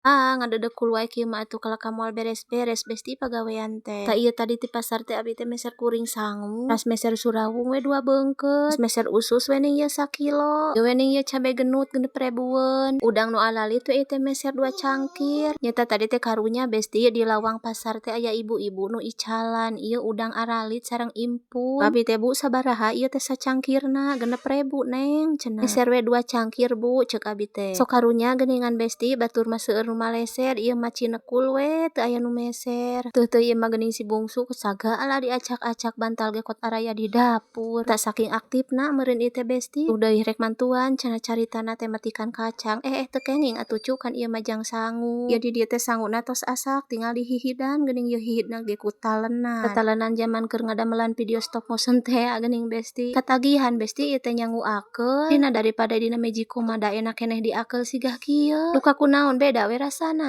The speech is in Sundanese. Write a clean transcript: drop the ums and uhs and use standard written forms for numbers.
Ah, ngadedekul wae kieu mah atuh kalah ka moal beres-beres, Besti, pagawean teh. Tah, ieu tadi ti pasar teh abi teh meser kuring sangu, teras meser surawung we dua beungkeut, meser usus we ning ieu sakilo, ieu we ning ieu cabe genut 6 ribueun, udang nu alalit we ieu teh meser dua cangkir. Nya tah, tadi teh karunya, Besti, di lawang pasar teh aya ibu-ibu nu icalan ieu udang aralit sareng impun. Abi teh, "Bu, sabaraha ieu teh sacangkirna?" "6.000, Neng," cenah. "Meser we dua cangkir, Bu," cek abi teh. Sok karunya geuningan, Besti, batur mah seueur nu maleser, ieu mah cinekul we teu aya nu meser. Teuh teuh, ieu mah geuning si bungsu sagala diacak-acak, bantal ge kot araya di dapur. Tah, saking aktifna meureun ieu teh, Besti. Tuh deui rek mantuan cenah, caritana teh metikan kacang, eh eh teu kenging atuh cu, kan ieu mah jang sangu. Ieu di dieu teh sanguna tos asak, tinggal dihihidan geuning, ieu hihidna ge ku talenan. Tatalenan jaman keur ngadamelan video stop motion tea geuning, Besti. Katagihan, Besti, ieu teh nyangu akeul. Dina daripada dina Magicom mah da enak keneh diakeul siga kieu. Duka kunaon beda we rasana.